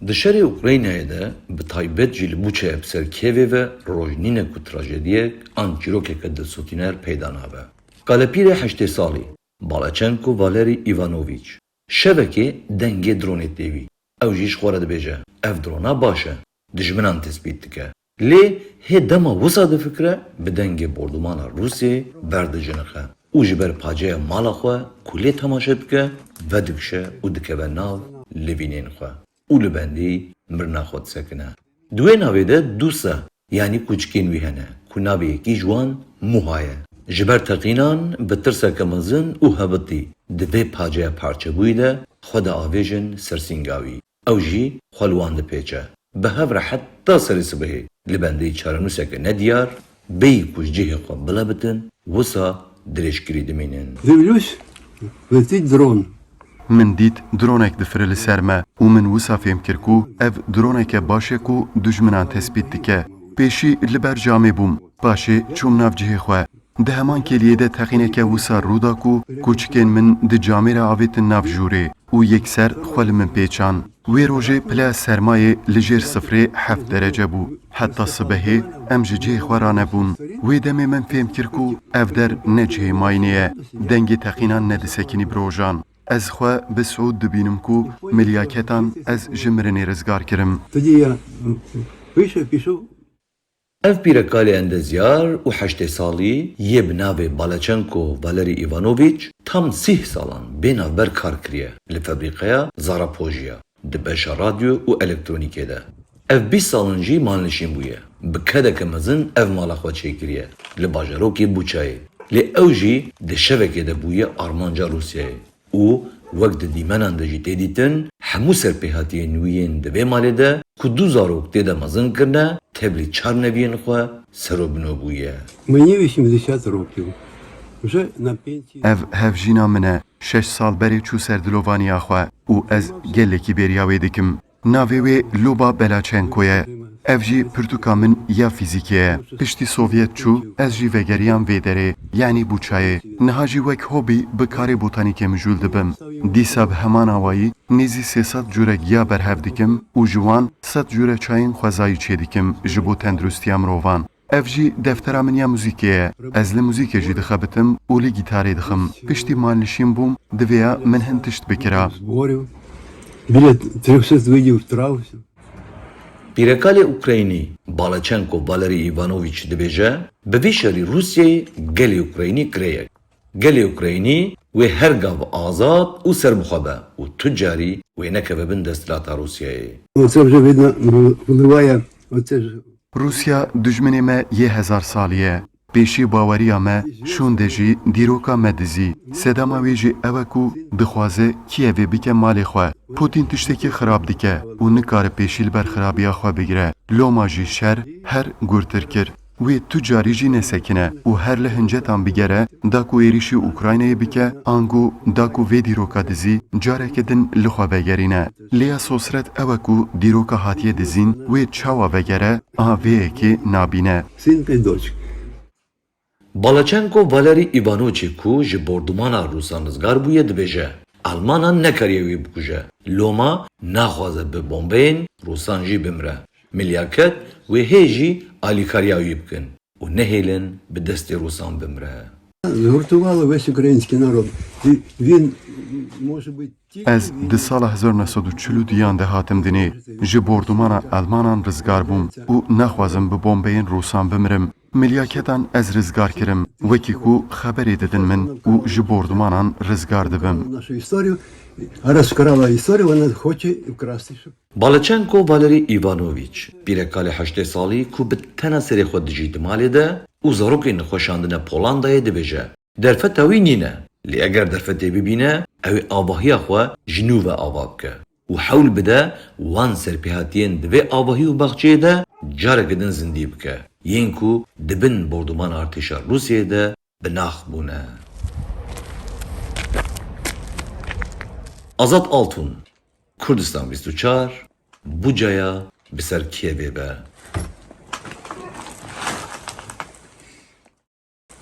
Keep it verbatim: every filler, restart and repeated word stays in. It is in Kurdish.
Di şerê Ukraynayê de, bi taybet jî li Buçaya bi ser Kîevê ve roj nîne ku trajediyek an çîrokeke dilsotîner peyda nabe. Kalepîrê heştê salî, Balaçenko Valerî Îvanoviç, şevekê dengê dronê tê wî. Ew jî ji xwe re dibêje, ev drona baş e, dijminan tespît dike. Lê hê dema wisa difikire, bi dengê bordûmana Rûsyayê berdijinixe û ji ber paceya mala xwe ku lê temaşe dike, vedikişe û dikeve nav livînên xwe û li bendî mirina xwe disekine. Di wê navê de du se, yanî kuçikên wî hene ku navê yekî ji wan Muha ye. Ji ber teqînan bi tirseke mezin û hebitî di vê paceya parçebûyî de xwe diavêjin ser sînga wî. Ew jî xwe li wan dipêçe. Bi hev re heta serê sibehê li bendê çarenûseke nediyar, bêyî ku ji cihê xwe bilebitin, wisa dirêjkirî dimînin. Дивлюсь, летить дрон. Min dît dronek difire li ser me û min wisa fêm kir ku ev droneke baş e ku dijminan tespît dike. Pêşî li ber camê bûm, paşê çûm nav cihê xwe. Di heman kêliyê de teqîneke wisa rû da ku koçikên min di camê re avêtin nav jûrê û yekser xwe li min pêçan. Wê rojê pileya sermayê li jêr sifrê heft derece bû. Heta sibehê em ji cihê xwe ranebûn. Wê demê min fêm kir ku ev der ne cihê mayînê ye. Dengê teqînan nedisekinî bi rojan. Ez xwe bi siûd dibînim ku milyaketan ez ji mirinê rizgar kirim. Тоді я вийшов, пішов. Ev pîrekalê endezyar û heştê salî yê bi navê Balaçenko Valerî Îvanoviç tam sîh salan bê navber kar kiriye li febrîqeya Zarapojiya di beşa radyo û elektronîkê de. Ev bîst sal in jî malnişîn bûye. Bi kedeke mezin ev mala xwe çêkiriye li bajarokê Buçayê. Lê ew jî di şevekê de bûye armanca Rûsyayê. Û wek di dîmenan de jî tê dîtin, hemû serpêhatiyên wî yên di vê malê de ku du zarok tê de mezin kirine, tevlî çar neviyên xwe serobino bûye. Мені вісімдесят років. Вже на пенсії. Ev hevjîna min e. Şeş sal berê çû ser dilovaniya xwe û ez gelekî bêriya wê dikim. Navê wê Loba Belaçenko ye. Ev jî pirtûka min ya fîzîkê ye. Piştî Sovyet çû, ez jî vegeriyam vê derê, yanî Buçayê. Niha jî wek hobî bi karê botanîkê mijûl dibim. Dîsa bi heman awayî nêzî sê sed cure giya berhev dikim û ji wan sed cure çayên xwezayî çêdikim ji bo tenduristiya mirovan. Ev jî deftera min ya muzîkê ye. Ez li muzîkê jî dixebitim û li gîtarê dixim. Piştî malnişîn bûm, divêya min hin tişt bikira. Зборів. Біля трьохсот видів трав. Pîrekalê Ukraynî Balaçenko Valerî Îvanoviç dibêje, bi vî şerî Rûsyayê gelê Ukraynî kirê yek. Gelê Ukraynî wê her gav azad û serbixwe be û tu carî wê nekeve bin desthilata Rûsyayê. Оце вже видно, впливає, оце ж Rûsya dijminê me yê hezar salî ye. Pêşî baweriya me, şûnde jî dîroka me dizî. Sedema wê jî ew e ku dixwaze Kîevê bike malê xwe. Pûtîn tiştekî xirab dike û nikare pêşî li ber xirabiya xwe bigire. Loma jî şer her gurtir kir. Wê tu carî jî nesekine û her li hincetan bigere, da ku êrîşî Ukraynayê bike, ango da ku vê dîroka dizî careke din li xwe vegerîne. Lê ya sosret ew e ku dîroka hatiye dizîn wê çawa vegere, a vê yekê nabîne. Синка і дочка. Balaçenko Valerî Îvanoçî ku ji bordûmana Rûsan rizgar bûye dibêje, Almanan nekariye wî bikuje. Loma naxwaze bi bombeyên Rûsan jî bimire. Milyaket wê hê jî alîkariya wî bikin û nehêlin bi destê Rûsan bimire. Згуртувало весь український народ. І він може бути тільки Ez di sala hezar neh sed û çil û duyan de hatim dinê. Ji bordûmana Almanan rizgar bûm û naxwazim bi bombeyên Rûsan bimirim. Milyaketan ez rizgar kirim, wekî ku xeberê didin min û ji bordûmanan rizgar dibim. Нашу історію, розкрала історію, вона хоче вкрасти, щоб Balaçenko Valerî Îvanoviç, pîrekalê heştê salî ku bi tena serê xwe dijî di malê de û zarokên li xwe şandine Polandayê dibêje, derfeta wî nîne. Lê eger derfetê bibîne, ew ê avahiya xwe ji nû ve ava bike û hewl bide wan serpêhatiyên di vê avahî û baxçeyê de careke din zindî bike, yên ku di bin bordûmana artêşa Rûsyayê de bi nax bûne. Azad Altun, Kurdistan bîst û çar, Bucaya bi ser Kîevê be.